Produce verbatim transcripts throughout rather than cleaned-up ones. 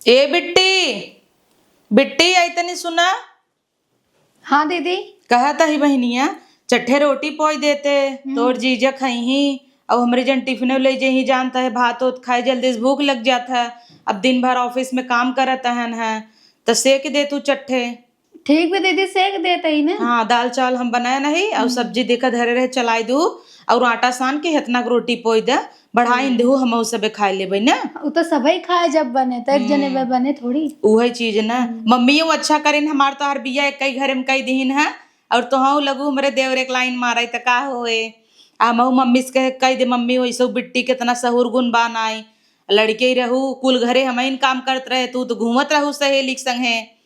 ए बिट्टी, बिट्टी, आई तनी सुना। हाँ दीदी। कहत ही बहिनिया, चट्ठे रोटी पोई देते, हम्म। तोर जीजा खइही, अब हमरे जन टिफिनो ले जइही, जानत है भात ओत खाए जल्दी से भूख लग जात है। अब दिन भर ऑफिस में काम करत हन है, त सेक दे तू चट्ठे। ठीक बा दीदी, सेक देत ही ना। हाँ, दाल चावल हम बनाए नहीं, और हम्म। सब्जी देखा धरे रहे, चलाई दू, और आटा सान के हेतना के रोटी पोई दे, बढ़ाइन हम्म। देहू, हमहू सबे खाए लेबै ना। उ तो सबही खाए जब बने, तो एक जने हम्म। बे बने थोड़ी। उहे चीज ना। हम्म। मम्मियो अच्छा करिन, हमार तोहार बिया एक कई घरे में कई दिहिन है, और तोहू लगू हमरे देवर एक लाइन मारे त का होए। आ हमहू मम्मी से कहे, कह दे, "मम्मी, वैसे बिट्टी कितना सहूर गुण बा नाई। लड़के ही रहू, कुल घरे हमइन काम करत रहे, तू तो घूमत रहू सहेली के संगे।"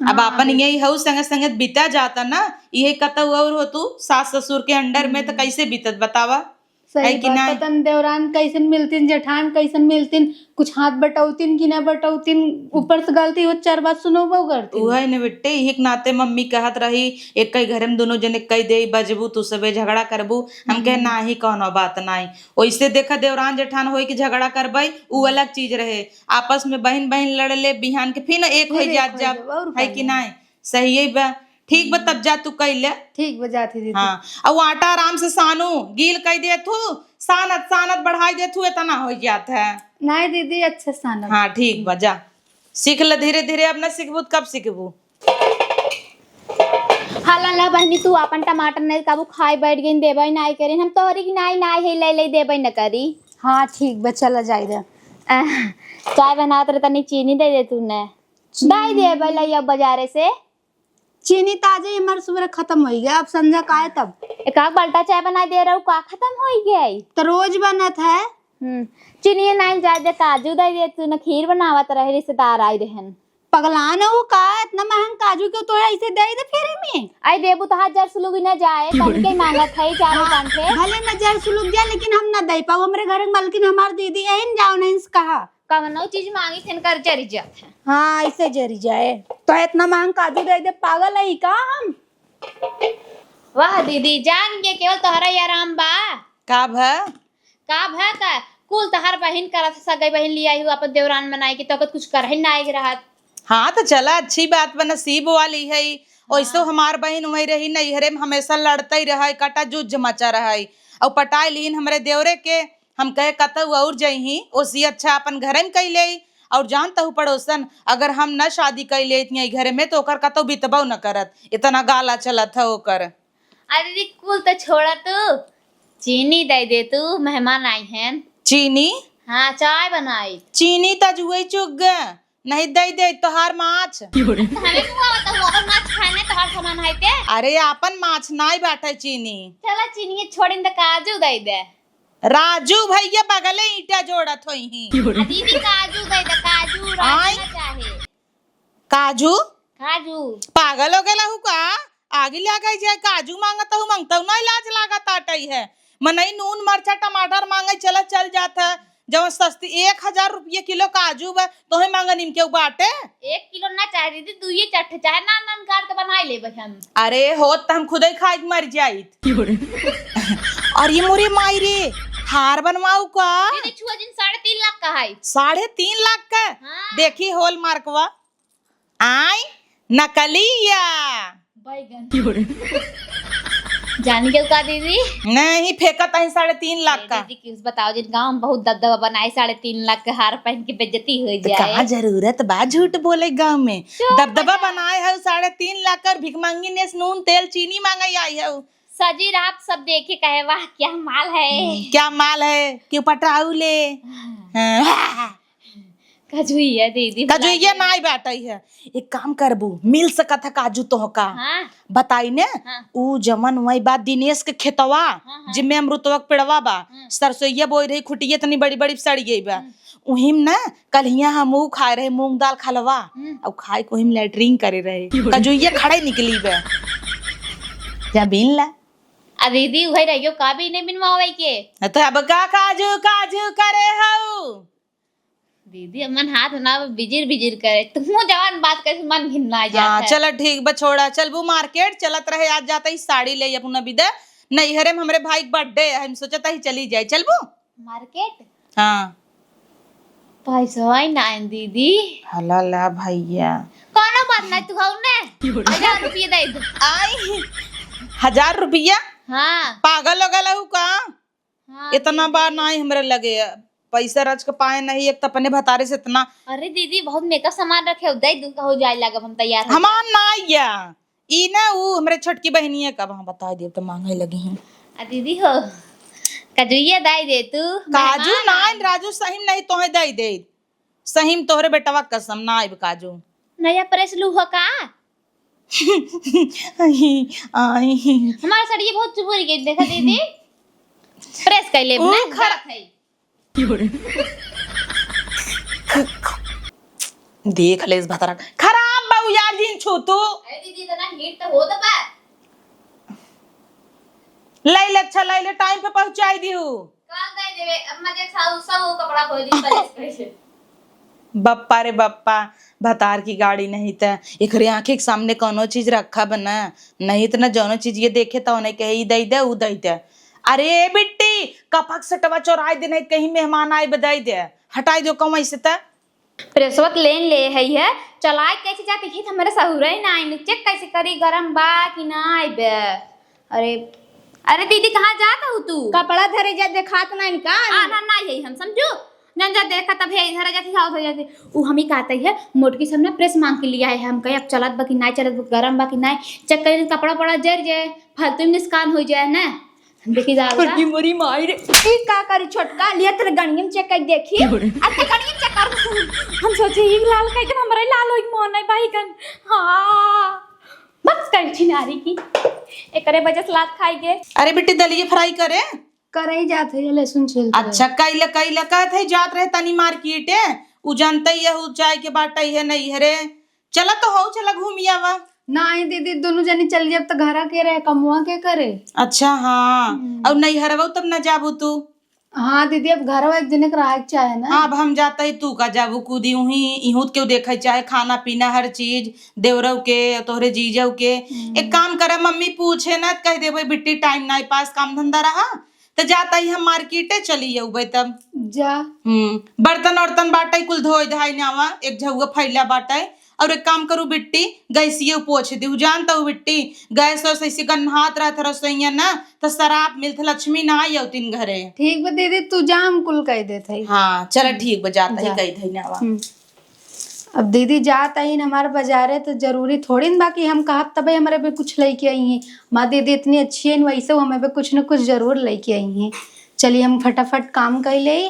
अब हाँ, आपन बिल्कुल। यही हऊ संगे संगे बीता जाता ना, इहे कतऊ और हो तू सास ससुर के अंडर में, तो हम्म। कैसे बीतत बतावा? सही है कि बात। नहीं? पता न देवरान कैसन मिलतिन, जेठान कैसन मिलतिन, कुछ हाथ बटौतिन कि ना बटौतिन, ऊपर से गलती हो, चार बात सुनबो करतिन। उहे न बेटे, इही के नाते मम्मी कहत रही, एक ही घरे में दोनों जने कई दे बजबू, तू सबे झगड़ा करबू। हम कहे, हम्म। "नाही, कौनो बात नाही।" ओइसे देखा देवरान जेठान होई कि झगड़ा करबै, उ हम्म। अलग चीज रहे। आपस में बहिन बहिन लड़ ले, बिहान के फिर एक फिर होइ एक जात होइ जाब, जाब, और है का कि नहीं? नाही? सही है बा। ठीक बा, हम्म। तब जा तू कइ ले। ठीक बा, जात ही दीदी। हाँ, और आटा आराम से सानू, गील कइ दे थू, सानत सानत बढ़ाई दे थू, इतना हो जात है। नहीं दीदी, अच्छे सानत। हाँ, ठीक बा, जा। सीख ले धीरे धीरे, अब ना सीखबू त कब सीखबू? हाला ला बहिनी, तू आपन टमाटर नहीं काबू खाए बैठ गई, देबे नहीं करें हम तोहरी की, नहीं नहीं है, ले ले देबे न करी। हाँ ठीक बा, चला जाए दे। आह, चाय बनावत रहे, तनी चीनी दे दे तू ने। चीनी? दे दे भाई, लइया बाजारे से। चीनी ताजे ही हमार सुबह खत्म हो गया, अब संझा का है तब। एक आध बाल्टा चाय बनाए दे रहू, का खत्म हो गया है? तो रोज बनत है। हम्म, चीनी नहीं जाए दे, काजू दे दे तू ने, खीर बनावत रहे, रिश्तेदार आए रहन। पगलान हो का? इतना महंग काजू क्यों तोड़ा, इसे दे दे फ्री में। आई देबू तो हाथ जर सुलुग न जाए, तन के मांगत है चार हाँ, पाँच ठे। भले न जर सुलुग जाए, लेकिन हम न दे पाऊ। हमरे घर के मालकिन हमार दीदी है, इन जाओ नहीं से कहा। कवनो चीज मांगी थन कर जरी जात है। हाँ, ऐसे जरी जाए। तो इतना महंग काजू दे दे, पागल है का हम? वाह दीदी, जान के केवल तोहरा ही आराम बा। का भा? का भा का? कुल तहार बहिन करत ह, सगई बहिन लियाई हो, अपन देवरान बनाई के, तोके कुछ करही ना आइग रहत। हाँ, त चला, अच्छी बात बा, नसीब वाली है। ओइसो हाँ। हमार बहिन वही रही, नैहरे में हमेशा लड़ते ही रहे, कटा जुझ मचा रहे। और पटाई लीन हमरे देवरे के, हम कहे कतऊ और जइही, ओसी अच्छा अपन घरे में कई लेई। और जानत हू पड़ोसन, अगर हम न शादी कई लेत यही घरे में, तो ओकर कतऊ बितबऊ न करत, इतना गाला चलत है ओकर। अरे दीदी, कुल तो छोड़ा तू, चीनी दे दे तू, मेहमान आई हैं। चीनी? हाँ, चाय बनाई। चीनी त जुए चुग ग, नहीं दे दे तोहार माछ। हमें मुआ बता हुआ, अपन माछ खाने तोहार सामान है ते? अरे, आपन माछ नाई बाटे चीनी। चला चीनी छोड़िन त काजू दे दे। राजू भैया बगले ईंटा जोड़त होई ही। आ दीदी काजू दे दे, काजू राजू आय? ना चाहे। काजू? काजू। पागल हो गेला हु का? आगे ले गई जे काजू मांगत हु, मांगत हु, नहीं लाज लागत आटई है। मनई नून, मरचा, टमाटर मांगे चला चल जात है, जवन सस्ती एक हजार रुपये किलो काजू बा, तोहे मांगे निमके उ बाटे। एक किलो ना चाहे दीदी, दुइये चार ठे चाहे नान नान काट के बनाई लेबे हम। अरे होत त हम खुदे खाई के मर जाइत। अरे मोरे माई रे, हार बनवाऊ का? दीदी छुआ जिन साढ़े तीन लाख का है। साढ़े तीन लाख का? हाँ। देखी हॉलमार्कवा। आय, नकलिया। बैगन। जानी के का दीदी? नहीं, फेंकत है साढ़े तीन लाख ए का। दीदी, कुछ बताओ, जिन गाँव में बहुत दबदबा बनाए, साढ़े तीन लाख के हार पहन के बेइज्जती हो तो जाए। कहाँ जरूरत बा झूठ बोले गाँव में? चुप दबदबा हो जा। बनाए है साढ़े तीन लाख का और भिखमंगी ने से नून, तेल, चीनी मांगे आई है। सजी रात सब देखे कहे, "वाह, क्या माल है।" हम्म, क्या माल है? क्यों पटाऊ ले? हाँ। हाँ। काजू ही है दीदी, काजू भुला ये गई। नाई बाटई है। एक काम करबू, मिल सकत है काजू तोहका। हाँ। बताई ने, हाँ। ऊ जमन वही बा दिनेश के खेतवा, हाँ, हाँ। जिम्मे अमरुतवा के पेड़वा बा, हाँ। सरसोईया बोई रही, खुटिया इतनी बड़ी बड़ी सड़ गई बा। हम्म। उहिम ना, कल हियाँ हम ऊ खाए रहे मूंग दाल खलवा, हम्म। अब खाए को उहिम लैट्रिन करे रहे। काजू ये खड़े निकली बा। जा बीन ला। आ दीदी, उहे रहियो का बीने बिनवावे के? तो अब का काजू काजू करे हऊ? दीदी, मन हाथ ना बिजिर बिजिर करे। तू जवान बात करे, मन घिन्ना आ जात हाँ, है। चला ठीक बा, छोड़ा। चलबू मार्केट, चलत रहे, आज जाता ही साड़ी ले अपना बिदा। नैहरे में हमरे भाई के बर्थडे है, हम सोचता ही चली जाए। चलबू? मार्केट? हाँ। पैसा आई ना दीदी। हला ला भैया। कौनो बात नहीं, तू हऊ ने। हजार रुपया दे दे। आई, हजार रुपया? हाँ। पागल हो गल हऊ का? हाँ, इतना दीदी। बार ना आई हमरे लगे। पैसा रच के पाए नहीं, एक तो अपने भतारे से इतना। अरे दीदी, बहुत मेकअप सामान रखे हो, दे दूँ, हो जाए लागब, हम तैयार हो हमार जाए। ना आइया। ई ना, ऊ हमरे छोटकी बहिनिया का वहाँ बताई देब, तो मांगे लगी हैं। आ दीदी हो, काजुइया दाई दे तू, काजू मेहमान ना, आए। राजू सही में नहीं तोहे दाई दे। सही में तोहरे बेटवा कसम ना आइब काजू। नया प्रेस लू हो का? आई, आई। हमारा सड़िया बहुत चुभुर गई, देखा दीदी। प्रेस कर लेब ऊ ना, खर- जात है। देख ले इस भतरा। खराब बा उ यार, जिन छू तू। अरे दीदी, इतना हीट तो होत बा। ले ले, अच्छा ले ले, टाइम पे पहुंचाई दिहू। काल दे देवे, अब मजे खाऊ, सब वो कपड़ा खोल दी, प्रेस कर दे। बप्पा रे बप्पा, भतार की गाड़ी नहीं त एकरे आँखी के सामने कौनो चीज रखब न, नहीं त न जौनो चीज ये देखे त उन्हें कहे, "ई दई दे, ऊ दई दे।" अरे ए बिट्टी, कपक सटवा चोराई दे, नहीं त कहीं मेहमान आए बदाई दे, हटाई दो कौन से त। प्रेसवा त लेन ले है, है, चलाए कैसे जाके खेत, हमारे सहुरे ही ना आइन, चेक कैसे करी गरम बा कि ना आइबे। अरे, अरे दीदी, कहाँ जात हऊ तू? कपड़ा धरे जा, देखात ना इनका। आ, ना, ना, यही हम समझू। जन जा देखा तब हे इधर आ जाती, हाँ, उधर जाती। उ हम ही कहते है, मोटकी से हमने प्रेस मांग के लिया है। हम कहे, "अब चलत बा कि नाय चलत बा, गरम बा कि नाय?" चेक करें, कपड़ा पड़ा जर जाए, फालतू में नुकसान हो जाए ना। देखी जा छोटकी मोरी माई रे, ई का करी छोटका, लिया तेरे गणियम चेक कर देखी। अब ते गणियम चेक कर। हम सोचे, "ई लाल कह के हमरे लाल होई, मोहन है भाई गन।" हाँ, बस कल छिनारी की, एकरे वजह से लात खाई गे। अरे बेटी, दलिये फ्राई करे। करई जात है, लहसुन छील के। अच्छा, कैले, कैले कहत है, जात रहे तनी मार्केटे, उ जानते ही है, उ चाय के बाटा ही है, नहीं है रे। चला तो हो, चला घूम आवा। नहीं दीदी, दोनों जनी चल जाब तो घरा के रहे, कमुआ के करे? अच्छा, हाँ। हम्म। और नैहरवा तब न जाबू तू? हाँ दीदी, अब घरवा एक जने के रहे के चाहे ना। हाँ, अब हम जाते ही तू का जाबू कूदी उहीं, इहूत केहू देखे चाहे, खाना पीना हर चीज, देवरव के, तोहरे जीजव के। हम्म। एक काम करा, मम्मी पूछे ना, कह देबे, "बिट्टी, टाइम नाई पास, काम धंधा रहा।" त जाता ही हम मार्केटे चली अउबे तब। जा। हम्म, बर्तन और्तन बाटे, कुल धोए धाए नावा, एक झउआ फैला बाटे। और एक काम करू बिट्टी, गैसियो पोछ दिहू। जानत हऊ बिट्टी, गैस वैस ऐसे गन्हात रहत रसोइया ना, त सराप मिलत, लक्ष्मी ना आई अउतिन घरे। ठीक बा दीदी, तू जा, हम कुल कह देत हई। हाँ, चला हम्म। ठीक बा, जाता ही जा। कह दे नावा। हम्म। अब दीदी जात आइन हमार बाजारे, त जरूरी थोड़ी न बा कि हम कहब तबे हमरे बे कुछ लइके आई हैं। माँ दीदी इतनी अच्छी हैं, वैसे वो हमें बे कुछ न कुछ जरूर लइके आई हैं। चलिए हम फटाफट काम कर ले।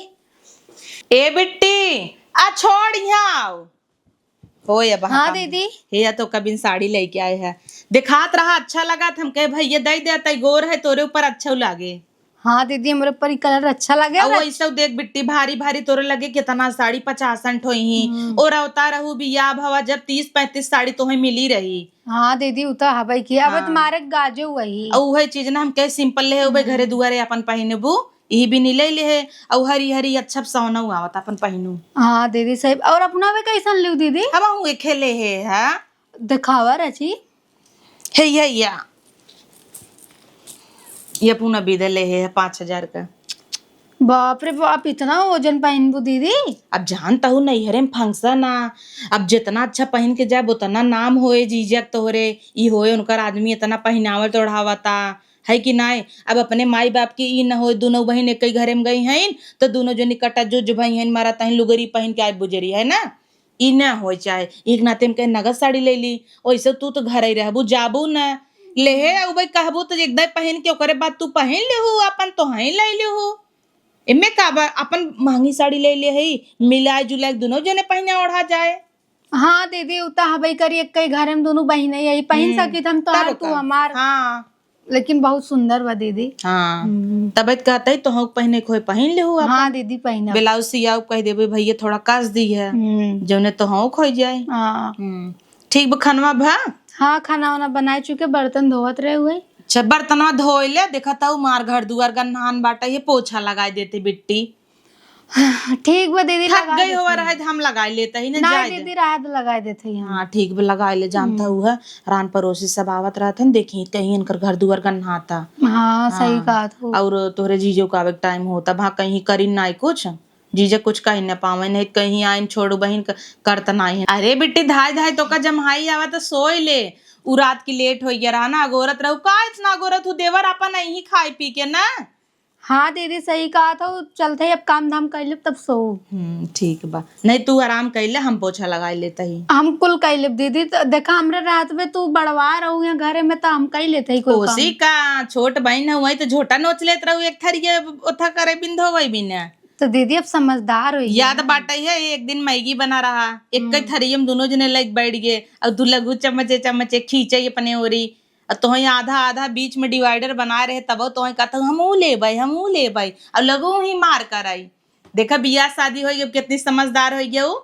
ए बिट्टी, आ छोड़ यहाँ आओ। होय अब हाँ काम। दीदी। हे या तो कबिन साड़ी लइके आए है, दिखात रहा अच्छा लगा त हम कहे भैया दे दे, तई गोर है तोरे ऊपर अच्छा लागे। हाँ दीदी, हमरे ऊपर ई कलर अच्छा लगे अब ना। वैसे देख बिट्टी, भारी भारी तोरे लगे कितना साड़ी पचासन ठो ही। हम्म। और अवता रहू बियाह भवा जब तीस पैंतीस साड़ी तोहे मिली रही। हाँ दीदी, उ तो हबे की, अब हाँ। तुम्हारे गाजो वही। और वही चीज ना हम कहे सिंपल ले होबे, हम्म। घरे दुआरे अपन पहिनबू, ई भी नी ले ले है। और हरी हरी अच्छा सोना आवत अपन पहिनू। हाँ दीदी सही। और अपना भी कैसन लियो दीदी? हम हूँ एक ले है, हाँ। दिखावा रची। हे या, या। ये पूना बिदे ले है पाँच हजार का। बाप रे बाप, इतना वजन पहिनबू दीदी? अब जानत हऊ नैहरे में function आ, अब जितना अच्छा पहिन के जाब उतना नाम होए जीजा के तोहरे, ई होए उनकर आदमी इतना पहिनावत ओढ़ावता, है कि नाय? अब अपने माई बाप की ई न होए, दुनो बहिन एक ही घरे में गई हईन, त दुनो जनी कटा जुज भई हईन, मारा तहिन लुगरी पहिन के आए बुजरी, है ना? ई ना होए चाहे, एक नाते में कहे नगद साड़ी ले ली, ओइसे तू तो घर ही रहबू, जाबू ना, लेहे अउबे कहबू तो एक दाई पहिन के ओकरे बाद तू पहिन लेहू, अपन तोहई ले लेहू। एमे का बा, अपन महंगी साड़ी ले ले हई, मिलाए जुलाए दुनो जने पहिने ओढ़ा जाए। हाँ दीदी, उ त हबे करी, एक ही घर में दुनो बहिने यही पहिन हम्म, सकी त हम तोहार, तब तू का? हमार। हाँ। लेकिन बहुत सुंदर बा दीदी। हाँ, हम्म। तबे त कहत हई, तोहू के पहिने के होए, पहिन लेहू आपन। हाँ दीदी, पहिनब। ब्लाउज सियाऊ कह देबे, भैया थोड़ा कस दी है, हम्म। जौने तोहू के होई जाए। हाँ। हम्म। ठीक बा, खनवा भा? हाँ, खाना वाना बनाए चुके, बर्तन धोवत रहे हुए। अच्छा, बर्तनवा धोए ले, देखत हऊ मार घर दुआर गन्हान बाटे, ये पोछा लगाए देते बिट्टी। ठीक बा दीदी, थक लगाए गई देत होवा हई। रहे त हम लगाए लेत हई ना, ना जाए दे। दीदी, रहे त लगाए देत हई हम। हाँ, ठीक बा, लगाए ले, जानत हम्म। हऊ है, रान पड़ोसी सब आवत रहत हन, देखी कहीं इनकर घर दुआर गन्हाता। हाँ, सही हाँ। कहत हऊ। और तोहरे जीजो का आवे के टाइम होता, भा कहीं करी नाई कुछ, जीजा कुछ कही न पावे, नहीं त कहीं आइन छोड़ू बहिन क-, करत नाही है। अरे बिट्टी, धाय धाय तोका जम्हाई आवा त सोई ले। उ रात की लेट होइ गया रहा ना, अगोरत रहू का, इतना अगोरत हूँ देवर आपन यही खाए पी के ना। हाँ दीदी, सही कहा था, चलते ही अब काम धाम कर लेब तब सो। हम्म, ठीक बा। नहीं, तू आराम कर ले, हम पोछा लगाई लेते ही। हम कुल कर लेब दीदी, तो देखा हमरे रात में तू बड़वा रहू यहाँ घरे में, तो हम कर लेते ही कुल कोसी काम। का छोट बहन है, वही तो झोटा नोच लेत रहू एक थरिये, ओथा करे बिन धोवे बिना। तो दीदी अब समझदार हो गई याद ना। बाटे है, एक दिन मैगी बना रहा, एक हम्म। थरिये में दोनों जने लेके बैठ गए, और तू लघु चम्मचे चम्मचे खींचे अपने ओरी, और तोहई आधा आधा बीच में डिवाइडर बनाए रहे, तबो तोहई कहत हूँ, "हम ऊ लेबै, हम ऊ लेबै," और लगो ही मार कराई। देखा, बियाह शादी होइ गई, अब कितनी समझदार होइ गया ऊ।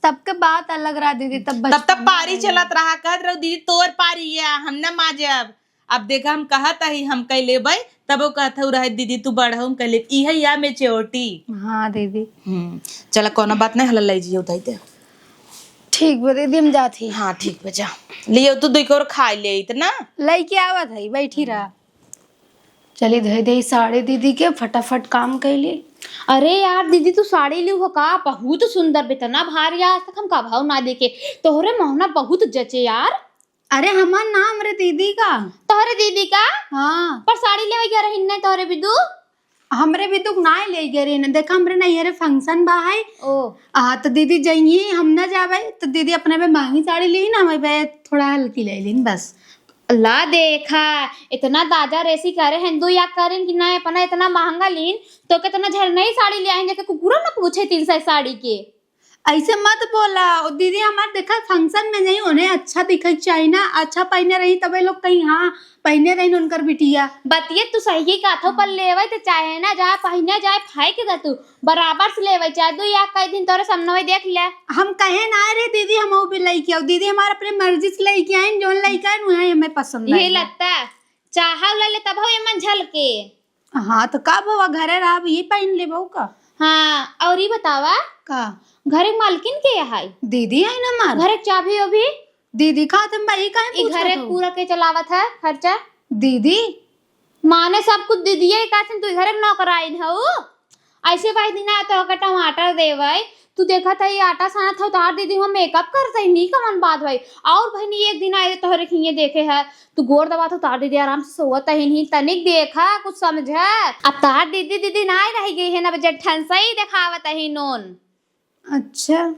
तब के बात अलग रहा दीदी, तब तब तब बचपन पारी रहे। चलत रहा, कहत रहो, "दीदी तोर पारी है, हम न माजब।" अब देखा, हम कहत ही हम कह लेबै, तब वो कहत हूँ, "रहे दीदी तू बड़ हो, हम कह लेब।" इहे या मेच्योरिटी। हाँ दीदी। हम्म, चला, कोनो बात नहीं, हला ले जियो उठाई दे। ठीक बा दीदी, हम जात ही। हाँ, ठीक बा, जा। लियो, तू दुई कोर खाई ले इतना। लइके आवत है, बैठी रहा। चली, धोई दे साड़ी दीदी के, फटाफट काम कैली। अरे यार दीदी, तू साड़ी लियो हो का? बहुत सुंदर, इतना भारी आज तक हम कभाऊ ना देखे। तोहरे मोहना बहुत जचे यार। अरे हमार ना, हमरे दीदी का। तोहरे दीदी का? हाँ। पर साड़ी लेवे गया रही न तोहरे बिदु? हमरे बिदु ना ले गए रही न। देखा, हमरे नैहरे function बा है। ओ। आ, तो दीदी जइही, हम ना जावे, तो दीदी अपने पे महंगी साड़ी ली ना, हमें पे थोड़ा हल्की ले लीन बस। ला देखा, इतना दाजा रेसी करे हैं, दू या करें कि ना, अपना इतना महंगा लीन, तो कितना झरनई साड़ी ले आइन, जेके कुकुरो न पूछे तीन सौ साड़ी के। ऐसे मत बोला। ओ दीदी हमार देखा function में जाई, उन्हें अच्छा दिखे के चाही ना, अच्छा पहने रही तबे लोग कहीं हाँ पहने रही उनकर बिटिया। बतिये तू सही कहत हो, पर लेवे तो चाहे ना जाए, पहने जाए, फेंक दे तू, बराबर से लेवे चाहे। दू या कई दिन तोरे सामने देख ले। हम कहे ना रे दीदी, हम वो भी लेके आओ दीदी, हमारे अपने मर्जी से लेके आए, जोन लेके आए वही हमें पसंद ये आए। लगता चाहा ले ले तब हो एमन झलके। हाँ, तो का भवा, घरे रहब, ई पहिन लेबो का? हाँ, और ई बतावा, का? घरे मालकिन के है? दीदी है ना हमार। घरे चाभी ओभी? दीदी खात हम भाई काहे ई पूछत घरे हो? पूरा के चलावत है खर्चा? दीदी। माने सब कुछ दीदिये का, तू घरे नौकराइन हऊ? ऐसे भाई दिना तो का टमाटर देवै, तू देखत है, ये आटा सानत हौ, तोहार दीदी हुआं makeup करत है, नी कवन बात भाई। और बहिनी, एक दिन आए तोहरे खिए देखे है, तू गोड़ दबात हौ, तोहार दीदी आराम से सोवत है, नहीं तनिक देखा, कुछ समझा। अब तोहार दीदी, दीदी नाय रह गई है ना, जेठन सही देखावत है नोन। अच्छा।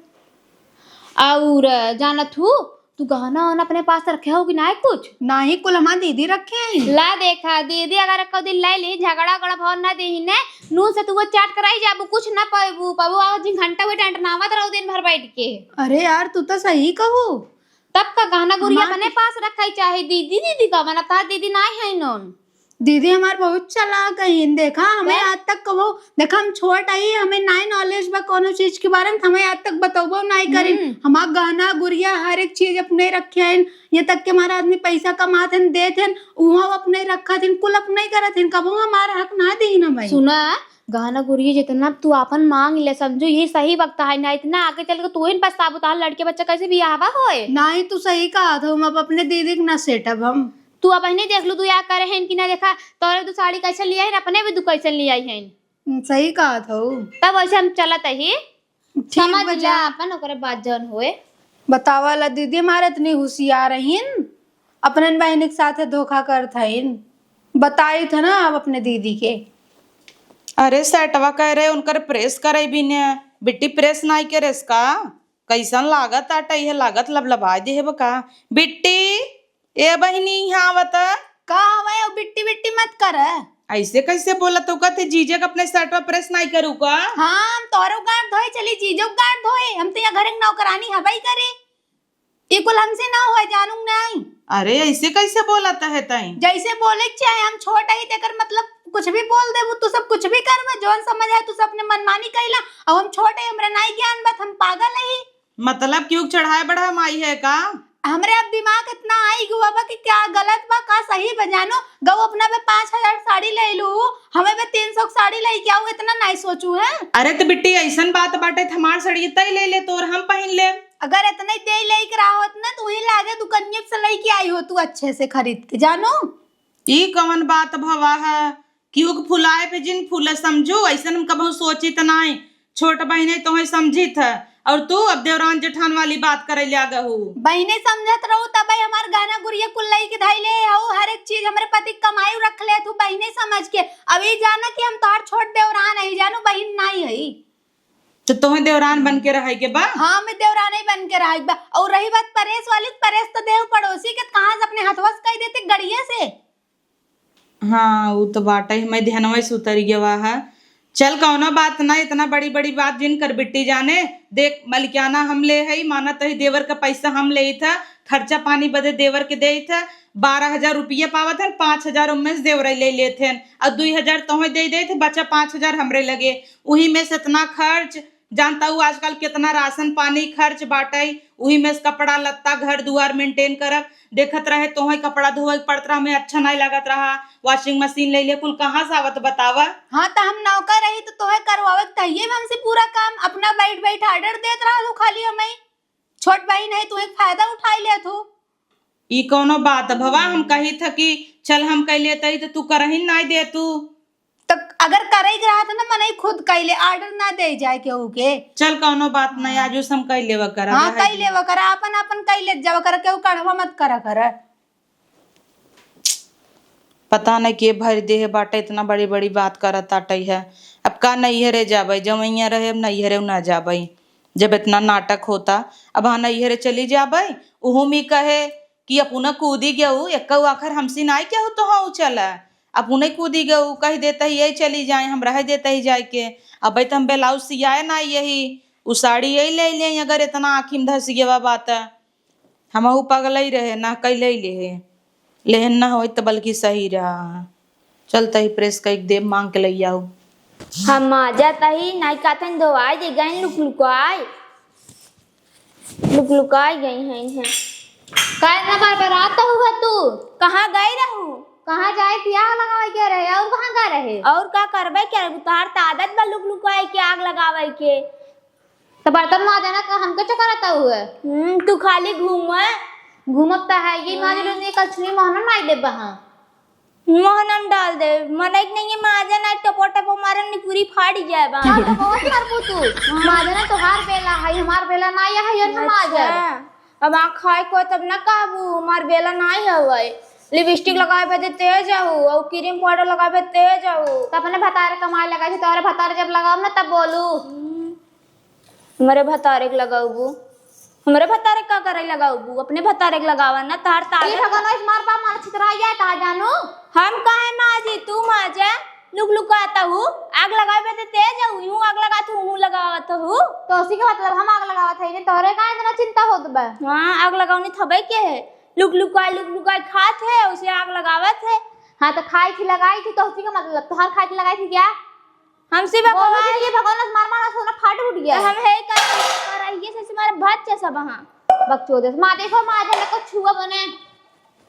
और जानत हूँ, तू गहना वहना अपने पास रखे हो कि नाय कुछ? नाही, कुल हमार दीदी रखे हैं। ला देखा, दीदी अगर एको दिन ले ली, झगड़ा उगड़ा भवन ना देही ने, नून से तू वो चाट कराई जाबू, कुछ ना पाबू, पाबू, और जिन घंटा हुए टंटनावत रहो दिन भर बैठ के। अरे यार, तू तो सही कहू। तब का गहना गुरिया हमार अपने पास रखा ही चाहे, दीदी, दीदी का बना, तार दीदी नाय है नोन। दीदी हमार बहुत चालाक हईन। देखा, हमें का? आज तक कबो, देखा, हम छोट हई, हमें नाई knowledge बा कोनो चीज के बारे में, हमें आज तक बतौबो नाई करिन। हम्म। हमार गहना गुरिया हर एक चीज अपने रखे हईन, ये तक के हमारा आदमी पैसा कमात हन, देत हन, उहाँ अपने रखत हन, कुल अपने करत हन, कबो हमार हक ना दीन हमें। सुना, गहना गुरिया जितना तू आपन मांग ले, समझू, यही सही वक्त है, ना इतना आगे चल के तू ही पछताबू, तार लड़के बच्चा कैसे बियाहवा होए? नाई, तू सही कहा था, हम अब अपने दीदी के ना सेटब हम। तू अब नहीं देख लू, तू या करे हैं कि ना देखा, तोरे तू साड़ी कैसे लिया है, अपने भी तू कैसे लिया है। हम्म, सही कहा था। तब वैसे हम चलत ही, ठीक समझ बा, ला जा। अपन ओकरे बाद जौन होए। बतावा ला दीदी, हमारे इतनी होशियार रहीन, अपनन बहन के साथ धोखा करत हईन। बताई था ना अब अपने दीदी के। अरे सेटवा कह रहे उनकर press करे भी ने, बिट्टी press नाई करेस का? कैसन लागत आटा, ये लागत लबलबाय देहे बा का? बिट्टी, ए बहिनी, यहाँ आवत। का हवे, ओ बिट्टी बिट्टी मत कर। ऐसे कैसे बोलत हो? कहते जीजे के अपने शर्टवा press नाई करू का? हाँ, हम तोरो गाड़ धोए चली, जीजो के गाड़ धोए। हम तो यहाँ घर के नौकरानी हबई करे। ये कुल हमसे ना होए, जानू नाई। अरे, ऐसे कैसे बोलत है तई? जैसे बोले के चाहे, हम छोट हई, तेकर मतलब कुछ भी बोल देबू, तू सब कुछ भी करबे, जौन समझ है तू सब अपने मनमानी कैला। अब हम छोट हई, हमरा नाई ज्ञान बा, हम पागल हई। मतलब क्यों चढ़ाए बढ़ा माई है का? हमरे अब दिमाग इतना आई गवा बा कि क्या गलत बा, का सही बा, जानो। गऊ अपना पे पाँच हजार साड़ी ले लू, हमें पे तीन सौ साड़ी लेके आऊ, इतना नाई सोचू है। अरे तो बिट्टी, ऐसन बात बाटे, त हमार साड़ी तय ले ले, तोर हम पहिन ले। अगर इतने दे लेके रहा होत ना, तो वही लागे दुकनिया से लेके आई हो तू अच्छे से खरीद के, जानो। ई कवन बात भवा है? केहू के फुलाए पे जिन फूले समझू, ऐसन हम कबहू सोची त नाई। छोट बहिने तोहे समझित है, और तू अब देवरान जेठान वाली बात करे लाग हू। बहिने समझत रहू, तबे हमार गहना गुरिया कुल लई के धइले हऊ, हर एक चीज हमरे पति के कमाई रख ले तू बहिने समझ के। अब ई जाना कि हम तोहार छोट देवरान हई, जानू बहिन नाई हई। तो तोहे देवरान बन के रहे के बा? हाँ, मैं देवरान ही बन के रहे के बा। और रही बात परेस वाली, तो परेस तो देव पड़ोसी के, कहाँ से अपने हथवा से कह देते गड़िया से। हाँ, उ तो बाटे, हमें ध्यानवा से उतर गवा है। चल, कौनो बात ना, इतना बड़ी बड़ी बात जिन कर बिट्टी जाने। देख, मलिकाना हम ले हई, मानत हई देवर का पैसा हम लेइत ह, खर्चा पानी बदे देवर के देइत ह। बारह हजार रुपया पावत हन, पाँच हजार उनमें से देवरे ले लेत हन, और दुई हजार तोहे दे देइत ह, बचा पाँच हजार हमरे लगे। उही में से इतना खर्च, जानता हूँ आजकल कितना राशन पानी खर्च बाटे, उही में से कपड़ा लत्ता, घर दुआर maintain करब। देखत रहे तोहे कपड़ा धोवे के पड़त रहा, हमें अच्छा नहीं लागत रहा। Washing machine ले ले, कुल कहाँ से आवत बतावा? हाँ, तो हम नौकर रही तो तोहे करवावे के चाहिए हमसे पूरा काम, अपना बैठ बैठ order देत रहा तू खाली हमें। छोट बहिन है, तू एक फायदा उठाई ले तू। ई कौनो बात भवा, हम कही था कि चल हम कह लेते ही तो तू करही नहीं दे तू। तो अगर करे के रहा था ना, मनई खुद कह ले, order ना दे जाए केहू के। चल कौनो बात नहीं, हाँ। आज उस हम कह लेवा करा, हाँ, रहे कह दे। लेवा करा, अपन अपन कह ले जावा करा, केहू कढ़वा मत करा करा। पता नहीं के भर देह बाटे, इतना बड़ी बड़ी बात करत आटे है। अब का नैहरे जाबे, जवैया रहे, अब नैहरे ना जाबे। जब इतना नाटक होता, अब हाँ नैहरे चली जाबे। उहू में कहे कि अपना कूदी गऊ, एक्का आखर हमसे नाई केहू तो हऊ चला। अपने कूदी गऊ, कह देता ही यही चली जाए, हम रह देता ही जाए के। अब तो हम ब्लाउज सियाए ना यही, उ साड़ी यही ले ले, अगर इतना आँखी में धस गवा बात। हमहू पगलई रहे, ना कई लई लेहे। लेहन ना होई त बल्कि सही रहा। चल तही press कई देब, मांग के लई आऊ। हम माजा तही नाई काथन धोआई दे गई, लुक लुकाई। लुक लुकाई गई हैं, हैं। काहे ना बार बार आता हुआ तू? कहाँ गई रहू? कहाँ जाए थी? आग लगावे के रहे, और कहाँ गए रहे? और का करबे के? तोहार त आदत बा लुक लुकाई के, आग लगावे के। तो बर्तन माजे ना, का हमके चक्कर आता हुआ? हम्म, तू खाली घूमे। घूमत त है, ये माजे लो, नहीं कल छुई मोहना नाई देबा हाँ। मोहना में डाल दे, मनई के नहीं माजे ना, टपो टपो मारे, नहीं पूरी फाड़ जाए बा। हाँ, तो बहुत मारबू तू। माजे ना, तोहार बेला है, हमार बेला ना है, ये हम माजे। अच्छा, अब आँख खाए को तब ना कहबू, हमार बेला ना हवे। लिपस्टिक लगाए बदे तेज हऊ, और क्रीम पाउडर लगाए बदे तेज हऊ। तो अपने भतारे कमाए लगा थी, तोहरे भतारे जब लगाओ ना तब बोलू। हम्म। हमरे भतारे के लगाउबू? हमरे भतारे का करे लगाउबू? अपने भतारे के लगावा ना, तार तार। ई भगवान, इस मार बाप मार छितरा जाए, कहा जानू? हम काहे माजी, तू माजा, लुक लुकाता हूँ, आग लगावे तो तेज हूँ, यूं आग लगात हूँ, यूं लगावत हूँ। तो उसी के मतलब हम आग लगावत है, तोहरे का इतना चिंता होत बा? हाँ, आग लगावनी थबे के है, लुक लुकाए, लुक लुकाए खात है, उसे आग लगावत है। हाँ, तो खाई थी, लगाई थी, तो उसी का मतलब, तोहार खाई थी, लगाई थी क्या? हमसे बोलो बकवास। दीदी, ये भगवान से मार मार सोना फाट उठ गया। तो हम है का, कराइए से हमारे भात जैसा बहा। बकचोदे से माँ देखो, माँ जने को छुआ बने।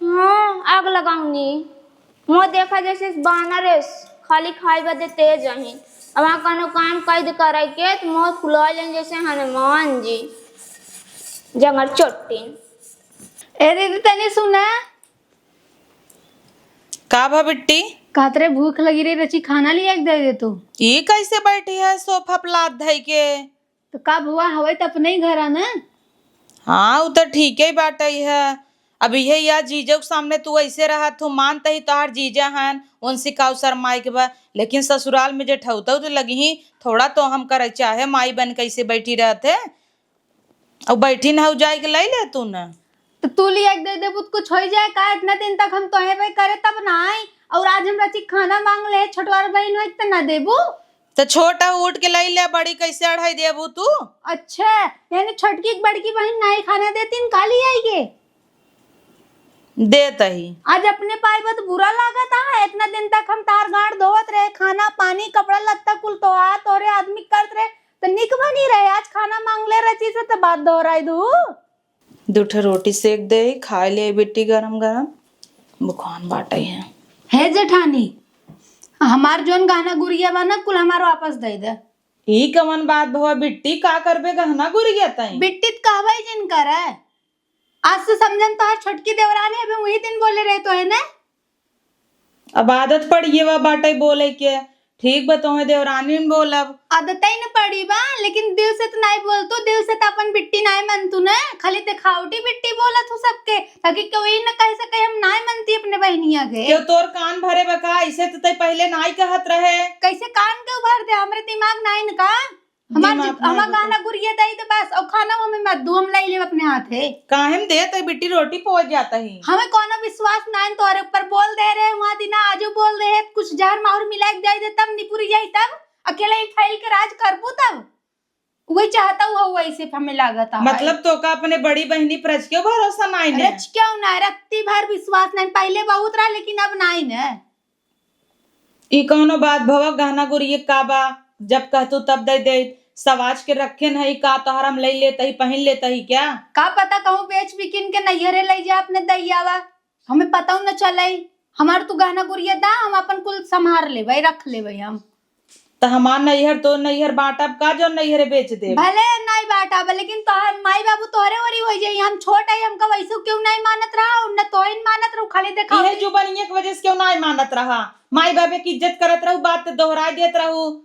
हाँ, आग लगाऊंगी। मुँह देखा जैसे बानर है, खाली खाई बदे तेज अही। अब वहाँ कौनो काम कैद करे के तो मुँह फुला लें जैसे हनुमान जी। जंगल चोट्टी। ए दीदी, तनी सुना। का भा बिट्टी? कहत रहे भूख लगी रही, रची खाना लिया के दे दे तू। ई कैसे बैठी है सोफा पे लात धई के? तो का भुआ हवे तो अपने ही घर आना। हाँ, उ तो ठीक ही बाटे है। अब इहे या जीजो के सामने तू ऐसे रहत हो, मानत ही तोहार जीजा हन, उनसे काऊ शर्माए के बा, लेकिन ससुराल में जे ठौतौ तो लगी ही, थोड़ा तो हम करे चाहे माई बन कैसे बैठी रहत है। अब बैठी न हो जाए के लाई ले तू न। तो तू लिया के दे देबू तो कुछ हो ही जाए का? इतना दिन तक हम तोहे पे करे तब ना आई, और आज हमरा से खाना मांग ले, छोटवार बहन हो तो ना देबू? तो छोटा उठ के लाई ले, बड़ी कैसे अढ़ाई देबू तू? अच्छा, यानी छोटकी के बड़की बहन ना ही खाना देती न, का ले आई के? देत ही। आज अपने पाई बा तो बुरा लागत है, इतना दिन तक हम तार गांड धोवत रहे, खाना पानी कपड़ा लत्ता कुल तोहार तोहरे आदमी करत रहे, तो निक बनी रहे, आज खाना मांग ले रची से तो बात दोहराई दू। दू ठे रोटी सेक दे, खाए ले बिट्टी गरम गरम, भुखान बाटे है। हे जेठानी, हमार जोन गहना गुरिया बा ना, कुल हमार वापस दे दे। ई कवन बात भवा बिट्टी, का करबे गहना गुरिया तई? बिट्टी त कहबे जिन करे। आज से समझन तोहार छोटकी देवरानी, अभी वही दिन बोले रहे तो है ना। अब आदत पड़ गई बा बाटे बोले के, ठीक बा, तोहे देवरानी में बोलब। आदतै न पड़ी बा, लेकिन दिल से त नाई बोलतू, दिल से त अपन बिट्टी नाई मनतू न, खाली देखावटी बिट्टी बोलत हूँ सबके, ताकि कोई न कह सके हम नाई मनती अपने बहिनिया के। क्यों तोर कान भरे बा का? ऐसे त तै पहले नाई कहत रहे। कैसे कान के भर दे? हमरे दिमाग नाई न का? हमार दिमाग जि-, नाई हमार बा। गहना गुरिया दई दे बस, और खाना हमें मत दू, हम लाई लेब अपने हाथे। काहे में देत है बिट्टी, रोटी पहुँच जाता ही। हमें कोनो विश्वास नाई न तोहरे ऊपर, बोल दे रहे वहाँ दिना, आजो बोल दे है, कुछ जहर माहुर मिला के दे दे, तब निपुर जाई, तब अकेले ही फैल के राज करबू तब। वही चाहता हुआ वैसे हमें लागत है। मतलब तोका अपने बड़ी बहिनी पर रच क्यों भरोसा नाई ने? रच क्यों ना, रत्ती भर विश्वास नाई, पहले बहुत रहा लेकिन अब नाई ने। ई कौनो बात भवा, गहना गुरिये का बा, जब कहतू तब दे दे। सवाज के रखे नहीं का, तोहर हम लई लेत ही, पहिन लेत ही क्या? का पता कहूँ बेच बिकिन के नैहरे लई जा अपने दैयावा, हमें पता न चले। हमार तू गहना गुरिया दा, हम अपन कुल संभार लेबै, रख लेबै हम। त हमार नैहर तोर नैहर बाँटब का, जो नैहरे बेच देब? भले नाई बाँटब, लेकिन तोहर माई बाबू तोहरे ओरी होइ जाई। हम छोट है, हमका वैसे क्यों नाई मानत रहा, न तोहिन मानत रहू, खाली देखा इहे जुबानिया के वजह से क्यों नाई मानत रहा? माई बाबे की इज्जत करत रहू, बात त दोहराई देत रहू।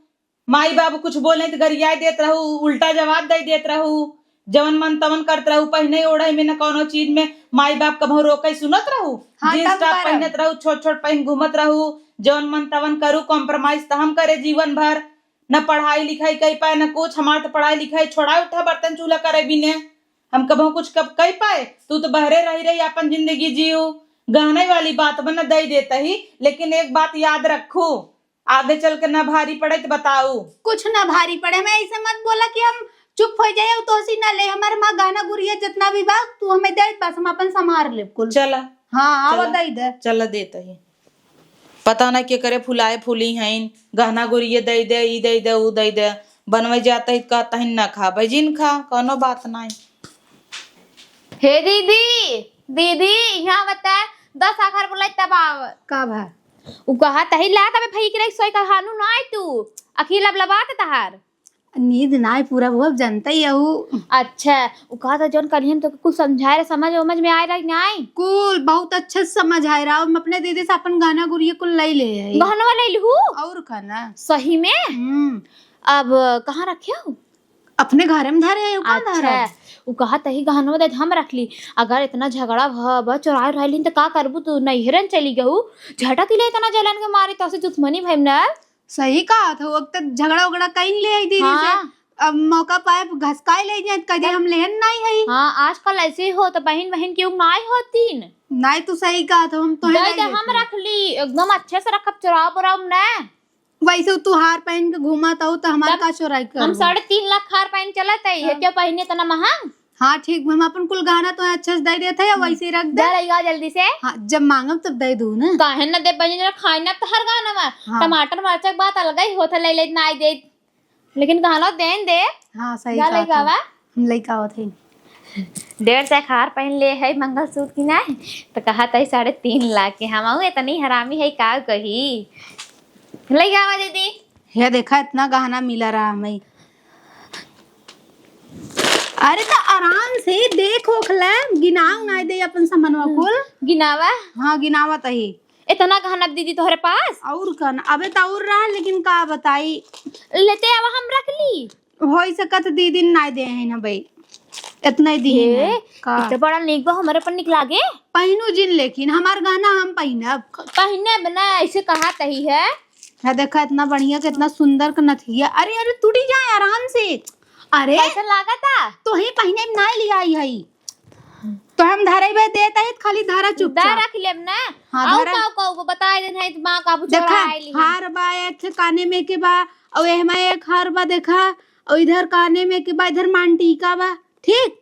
माई बाबू कुछ बोले त गरियाई देत रहू, उल्टा जवाब दे देत रहू। जवन मन तवन करत रहू, पहिने ओढ़े में न कौनो चीज में माई बाप कभू रोके सुनत रहू? हाँ, जींस तब टॉप करब। पहिनत रहू, छोट छोट पहिन घूमत रहू, जवन मन तवन करू, compromise त हम करे जीवन भर। न पढ़ाई लिखाई कई पाए, न कुछ। हमार त पढ़ाई लिखाई छोड़ा, उठा बर्तन चूल्हा करे बिने। हम कभू कुछ कब कई पाए? तू त बहरे रही रही आपन जिंदगी जियू। गहने वाली बात बा न दे देत ही, लेकिन एक बात याद रखू, आगे चल के ना भारी पड़े त बताऊ। कुछ ना भारी पड़े, हमें ऐसे मत बोला कि हम चुप हो जाए, तो सी ना ले। हमारे माँ गहना गुरिया जितना भी बा, तू हमें दे, बस हम अपन संभार लेब कुल। चला। हाँ, आवा चला। दे दे। चला देत ही। पता ना के करे फुलाए फूली हईन, गहना गुरिया दे दे, ई दे दे, ऊ दे दे। बनवे जात ही कहत ही ना खाबे, जिन खा, कौनो बात नाई। हे दीदी, दीदी, यहाँ बता, दस आखर बोलाई तब आव। का भा? उ कहा तही ला तबे भई के रही सोई का हानू ना आई तू। अखी लबलबात तहार। नींद नाई पूरा हुआ, अब जनता ही हऊ। अच्छा, उ कहा था जौन कलिहन तो कुछ समझाए रहे, समझ वमझ में आए रहा कि नाई? कुल बहुत अच्छा से समझ आए रहा। हम अपने दीदी से अपन गहना गुरिया कुल लई ले आई। गहनवा लई लहू? और का ना? सही में? हम्म। अब कहाँ रखे हो? अपने घरे में धरे है, उ कहाँ धरे? अच्छा, उ कहा तही गहनवा दे हम रख ली। अगर इतना झगड़ा भ-, भ-, चोराए रहलिन त का करबू तू? नैहरन चली गऊ। झटक ले इतना जलन के मारे, तोसे दुश्मनी भइम ना। सही कहा था, वक्त झगड़ा उगड़ा कइन ले आई दीदी से। हाँ। अब मौका पाए घसकाए ले जाए, कह दे हम लेहन नाई है। हाँ, आजकल ऐसे ही हो तो बहिन बहिन केहू नाई होतीन। नाई, तू सही कहा था, हम तो है दे नाई दे, हम लेते। रख ली, एकदम अच्छे से रखब, चोराव बोराव ना। वैसे तू हार पहन के घूमत हऊ, त हमार तब का चोराई हम करबू? साढ़े तीन लाख हार पहन चलत है, ये हाँ। क्या पहिने इतना महंग? हाँ, ठीक, हम अपन कुल गहना तो अच्छे से दे देत है, हम्म। वैसे ही रख दे। जा लइका जल्दी से। हाँ, जब मांगब तब दे दू ना। काहे न दे बहिनी, जरा खाई ना तो हर गहना में। हाँ। टमाटर मरचा के बात अलग ही होत है, ले ले ना दे, लेकिन गहना देन दे। हाँ, सही जा कहा लइका था। बा। हम लइका होत है। डेढ़ सौ के हार पहन ले है मंगलसूत्र की नाई, तो कहा तई साढ़े तीन लाख के। हम इतनी हरामी है का कही। लइका आवा दीदी। हे देखा, इतना गहना मिला रहा हमें। अरे तो आराम से देख ओखला, गिनाव ना दे अपन सामानवा कुल। गिनावा? हाँ, गिनावा तही। इतना गहना दीदी तोहरे पास? और का ना, अबे तो और रहा, लेकिन का बताई। लेते आवा, हम रख ली। होई सकत दीदी ना दे है ना भाई, इतना ही दी हे, है। का? इतना बड़ा नेक बा हमरे पर निकला गे। पहिनू जिन, लेकिन हमार गहना हम पहिनब। पहिने बना ऐसे कहा तही है। है देखा, इतना बढ़िया, कितना सुंदर का नथिया। अरे, अरे, टूटी जाए आराम से। अरे, कैसे लागता? तो ही पहिने में ना लिया आई है। तो हम धरे बे देत है, खाली धरा चुपचाप। रख लेब ना। हाँ, आऊ धरा। का, का, का बताए देन है, माँ का देखा, चोरा आइली। हार बा, एक ठे काने में के बा, और एहमा एक हार बा, देखा, और इधर काने में के बा, इधर मांगटीका बा, ठीक?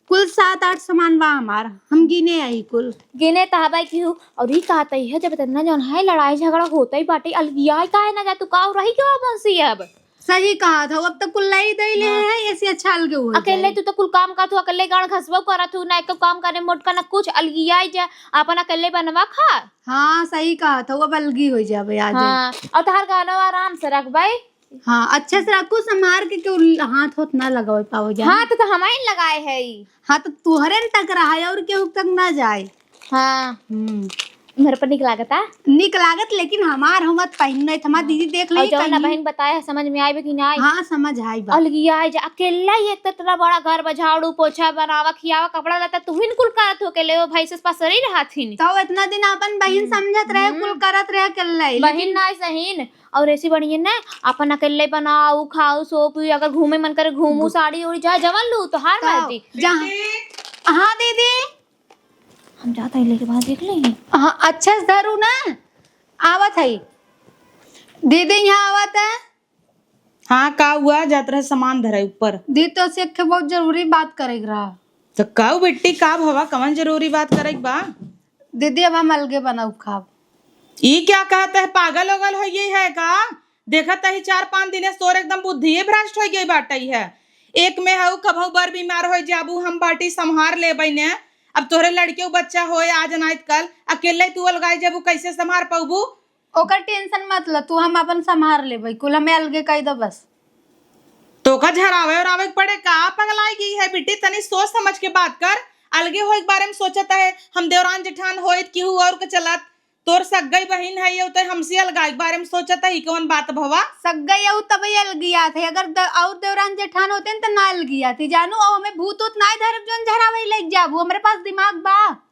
कुल सात आठ सामान बा हमार, हम गिने आई कुल। गिने त हबाई की हूँ, और ई कहत ही है, जब इतना जौन है, लड़ाई झगड़ा होत ही बाटे, अलगियाई काहे ना जा, तू का रही क्यों बंसी अब? सही कहा था, अब तो कुल लाई दे ले हाँ। है, ऐसे अच्छा अलगे हो अकेले जाए। तू तो कुल काम करत हूँ, अकेले गाड़ घसबो करत हूँ, ना एक काम करे मोटका, ना कुछ, अलगियाई जा, अपन अकेले बनवा खा। हाँ, सही कहा था, अब अलगी हो जाबे, आ जाए। हाँ, और तहार गहनवा आराम से रख भाई। हाँ, अच्छे से रखू, संभार के, केहू हाथ होत ना लगावे पावे जाए। हाथ तो हमारे लगाए है ई। हाँ, तो तुहरे न तक रहा है और केहू तक ना जाए। हाँ। हम्म। मेरे पर निक लागता। निक लागत, लेकिन हमार हम मत पहिन, नहीं तो हमार हाँ। दीदी देख और लेई जौन कहीं। बहिन बताए है, समझ में आइबे कि ना आई? हाँ, समझ आई बा। अलगिया आई जा, अकेला ही एक तो इतना बड़ा घर बा, झाड़ू, पोछा, बनावा, खियावा, कपड़ा लत्ता, तुहिन कुल करत हो अकेले, वो भाई से पसरी रहत हिन। तो इतना दिन अपन बहिन हम्म। समझत रहे, कुल हम्म। करत रहे अकेला ही, बहिन लेकिन ना सहीन। और ऐसी बढ़िया ना, अपन अकेले बनाऊ, खाऊ, सो, पी, अगर घूमे मन करे, घूमू, घू- साड़ी ओड़ी, चाहे जवन लू, तोहार तो मर्जी। जहाँ, हाँ दीदी। हम जात हई, लेके बाहर देख लेंगे। हाँ, अच्छा से धरू ना, आवत हई। दीदी, यहाँ आवत है। हाँ, का हुआ? जात रहे सामान धरे ऊपर। दी, तो से एक बहुत जरूरी बात करे के रहा। तो काऊ बिट्टी, का भवा, कवन जरूरी बात करे के बा? दीदी, अब हम अलगे बनाऊ खाब। ई क्या कहत है, पागल ओगल हो गई है का? देखत ही चार पाँच दिने से तोर एकदम बुद्धिये भ्रष्ट होइ गई बाटइ है। एक में हऊ कभऊ बर बीमार होइ जाबू, हम बाटी सम्हार लेबइ ने। अब तोहरे लड़के बच्चा होए आज नाइत कल, अकेले तू अलगाई जाबू, कैसे सम्हार पउबू? ओकर tension मत ल तू, हम अपन सम्हार लेबइ कुल, हमें अलगे कइ दो बस। तोका झरावे ओरावे के पड़े का? पगलाई गई है बिट्टी, तनी सोच समझ के बात कर। अलगे होए के बारे में सोचत है, हम देवरान जेठान होइत केहू और के चलत। तोर सग्गई बहिन है, ये तो हमसे अलगाई के बारे में सोचत है, ई कौन बात भवा? सग्गई अउ तबे अलगियात है, अगर द-, और देवरान जेठान होते न त ना अलगियात ही, जानू, और हमें भूत उत ना धरब जोन झरावे लग जाबू, हमरे पास दिमाग बा।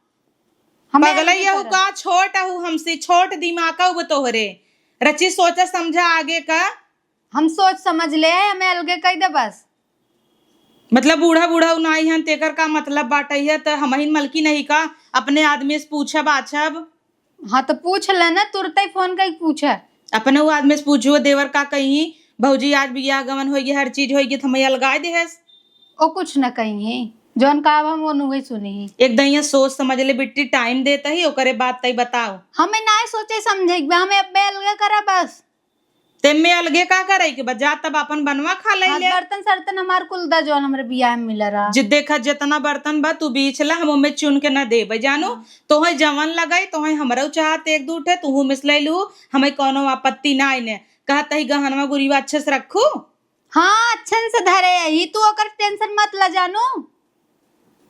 हमें पगलई अलगी यहू करब। का छोट अहू हमसे, छोट दिमाग का उब तोहरे, रची सोचा समझा आगे का। हम सोच समझ ले, हमें अलगे कइ दे बस। मतलब बूढ़ा बूढ़ा उ नाई हन, तेकर का मतलब बाटइ है? त हमहिन मलकिन ही का, अपने आदमी से पूछब आछब। हाँ, त पूछ ले ना, तुरते फोन कइ पूछे। अपने उ आदमी से पूछू, देवर का कही, भौजी आज बियाह गवन होइगे, हर चीज होइगे, त हमें अलगाए देहस। ओ कुछ न कही है, जौन का अब हम ओनुहे सुनी। एक दइया सोच समझ ले बिट्टी, time देत ही, ओकरे बाद तई बताओ। हमें ना सोचे समझे के बा, हमें अब्बे अलगे करा बस। ते में अलगे का करे के बा? जा तब अपन बनवा खा ले हाथ ले। बर्तन सर्तन हमार कुल दा, जौन हमरे बियाह में मिला रहा। जे देखा, जितना बर्तन बा, तू बीछ ला, हम ओमे चुन के ना देबे, जानू। हाँ। तोहे जवन लगाई, तोहे हमरऊ चाहत एक दू ठे, तूहू मिस ले लू, हमें कौनो आपत्ति ना आइने। कहत ही गहनवा गुरिवा अच्छे से रखू। हाँ, अच्छन से धरे ही, तू ओकर tension मत ला, जानू।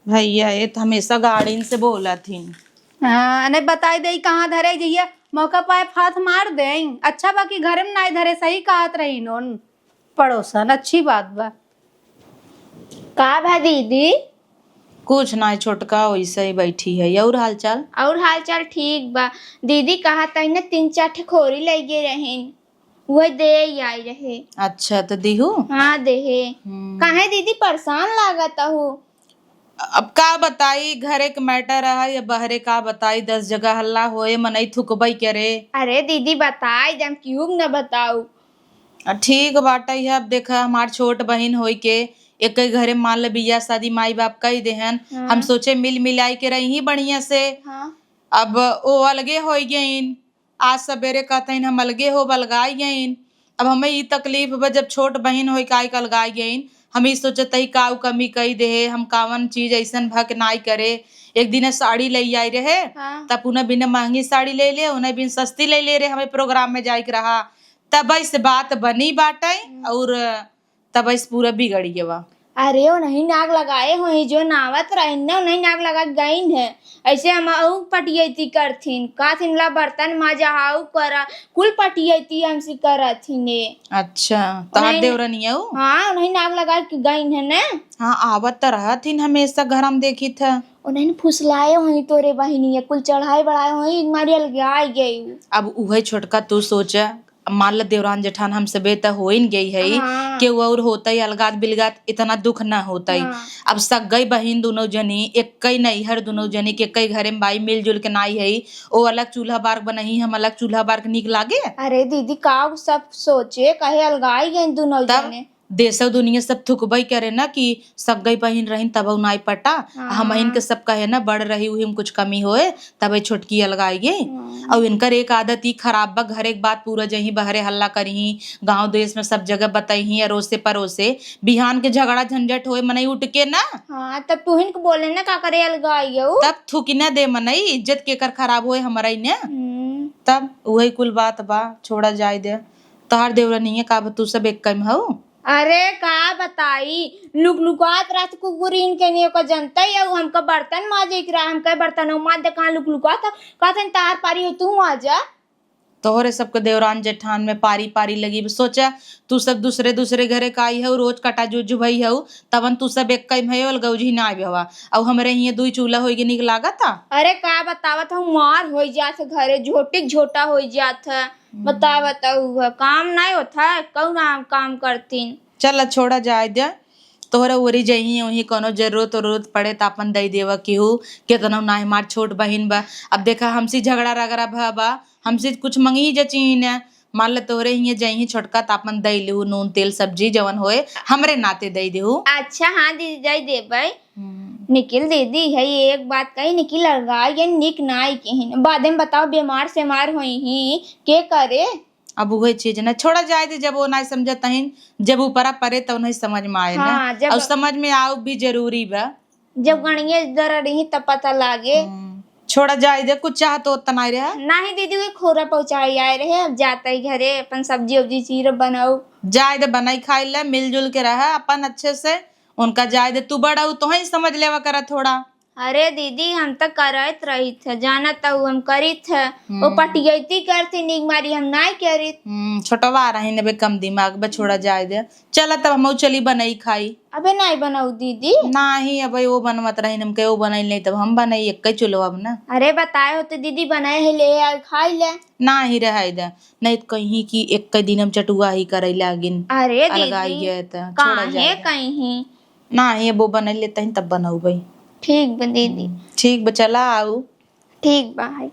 भैया, ये तो हमेशा गाड़िन से बोलत हिन। हाँ, नहीं बताई दे कहाँ धरे जइया, मौका पाए फाथ मार दे। अच्छा बा कि घरे में नाई धरे, सही कहत रही नोन पड़ोसन, अच्छी बात बा। का भा दीदी? कुछ नाई छोटका, वैसे ही बैठी है। और हालचाल? और हालचाल ठीक बा। दीदी कहत ही न तीन चार ठे खोरी लइगे रहिन, वह दे आई रहे। अच्छा, त दिहू? हाँ, देहे। हम्म। काहे दीदी परेशान लागत अहू? अब का बताई, घरे के matter है या बहरे का बताई, दस जगह हल्ला होए, मनई थुकबई करे। अरे दीदी, बताई दे, हम क्यों न बताऊ। आ, ठीक बाटइ है। अब देखा, हमार छोट बहिन होई के एक ही घरे मान ले बियाह शादी माई बाप कई देहन, हाँ। हम सोचे मिल मिलाई के रही बढ़िया से। हाँ। अब ओ अलगे होई गइन, आज सबेरे कहतइन हम अलगे होब, अलगाई गइन। अब हमें ई तकलीफ बा, जब छोट बहिन होई काहे के अलगाई गइन, हम ई सोचत हई का उ कमी कई देहे, हम कावन चीज अइसन भक नाई करे। एक दिन साड़ी लई आई रहे, हाँ। तब पुना बिना महंगी साड़ी ले ले, उन्हें बिन सस्ती ले ले रहे, हमें program में जाए के रहा, तब ऐसे बात बनी बाटइ। हम्म। और तब ऐसे पूरा बिगड़ गवा। अरे, ओनही नाक लगाए होई, जो नावत रहिन ना, ओनही नाक लगा गइन है। ऐसे हम अउ पटियैती करथिन, काथिन ला बर्तन माजा, हाउ करा, कुल पटियैती हमसे करथिन ए। अच्छा, तहार ओनही देवरनिया उ? हाँ, ओनही नाक लगा के गइन है ना। हाँ, आवत त रहथिन हमेशा घर हम देखित है। ओनही फुसलाए होई तोरे बहिनिया, कुल चढ़ाए बढ़ाए होई, मारी अलगाए गई। अब उहे छोटका तू सोचा, अब मान ल देवरान जेठान हम सबे त होइन गई है, हाँ। केहू और होतई अलगात बिलगात इतना दुख न होतई। हाँ। अब सगई बहिन दुनो जनी, एक्कई नैहर दुनो जनी के एक्कई घरे में बाई मिलजुल के नाई है, ओ अलग चूल्हा बार बनही, हम अलग चूल्हा बार के नीक लागे? अरे दीदी, का उ सब सोचे, कहे अलगाई गई दुनो तब जने। देशो दुनिया सब थुकबई करे ना कि सगई बहिन रहिन तब नाई पटा, हाँ। हमहिन के सब कहे ना बड़ रही उही में कुछ कमी होए, तबे छोटकी अलगाई गई। हाँ। और इनकर एक आदत ई खराब बा, घरे के बात पूरा जही बहरे हल्ला करही, गांव देश में सब जगह बतइही अरोसे परोसे, बिहान के झगड़ा झंझट होए मनई उठ के ना। हाँ, तब तुहिन के बोले ना का करे अलगाई गऊ। तब थुकी ना दे मनई, इज्जत केकर खराब होए हमरई ने। हम्म। तब उहे कुल बात बा, छोड़ा जाए दे। तोहार देवरनिया का बा, तू सब एक्कई में हऊ? अरे का बताई, लुकलुकात रहत कुकुरिन के नहीं, ओकर जनता ही है, उ हमका बर्तन माजे के रहा, हमका बर्तन माज दे, कहाँ लुकलुकात है, कहत हन, "तहार पारी हो, तू माजा।" तोहरे सबके देवरान जेठान में पारी पारी लगी। सोचा, तू सब दूसरे दूसरे घरे का आई हऊ, रोज कटा जुझ भई हऊ, तवन तू सब एक कई भई अलगौजी ना आवे हवा। अब हमरे हिये दुई चूल्हा होई के निक लागत आ? अरे का बतावत हूँ, मार होई जात है घरे, झोटी के झोटा होई जात है। हम्म। बतावत हूँ, काम नहीं होत है, कौन आम काम करतीन? चल छोड़ा जाए दे, तोहरा ओरी जइहीं, वहीं कोनो जरूरत उरूरत पड़े त आपन दई देवा केहू, केतनो ना हमार छोट बहिन बा। अब देखा हमसे झगड़ा रगड़ा भा बा, हमसे कुछ मंगही जची ही ना। मान ले तोहरे हिये जइहीं छोटका त आपन दई लेहू, नून तेल सब्जी जवन होए हमरे नाते दई देहू। अच्छा हाँ दीदी, दई देबै। हम्म। निखिल दीदी है, एक बात कही, निखिल अलगाई ये निक नाई किहिन, बादे में बताओ बीमार सेमार होई ही के करे? अब उहे चीज ना, छोड़ा जाए दे, जब वो ना समझत हइन, जब ऊपरा परे तब नहीं समझ में आए ना। हाँ, जब और समझ में आउ भी जरूरी बा। जब गणिये दर रही तब पता लागे। हम्म, छोड़ा जाए दे, कुछ चाह तो उतना ही रहा। नहीं दीदी, वे खोरा पहुँचाई आए रहे, अब जाता ही घरे, अपन सब्जी उब्जी चीर बनाऊ। जाए दे, बनाई खाई ले, मिलजुल के रहा अपन अच्छे से। उनका जाए दे, तू बड़ा हो, तोहई समझ लेवा करा थोड़ा। अरे दीदी, हम त करत रहित है, जानत हऊ हम करित है। वो हम्म। पटियती करती, निक मारी हम नाई करित। हम्म, छोटवा रही न बे, कम दिमाग बा, छोड़ा जाए दे। चला तब हमहू चली बनाई खाई। अबे नाई बनाऊ दीदी। नाही, अबे वो बनवत रही, हमके वो बनाई नहीं, तब हम बनाई एक ही चूल्हा अब ना। अरे बताए होते दीदी, बनाए है, ले आए खाई ले। नाही रहाई दे, नहीं त कहीं कि एक ही दिन हम चटुआ ही करे लागिन। अरे अलगाई दीदी, है त छोड़ा काहे जाए दे। कहीं? नाही, अब वो बनाई लेते हैं तब बनाऊ भाई। ठीक बा दीदी। हम्म, ठीक बा, चला आऊ। ठीक बा, हाय।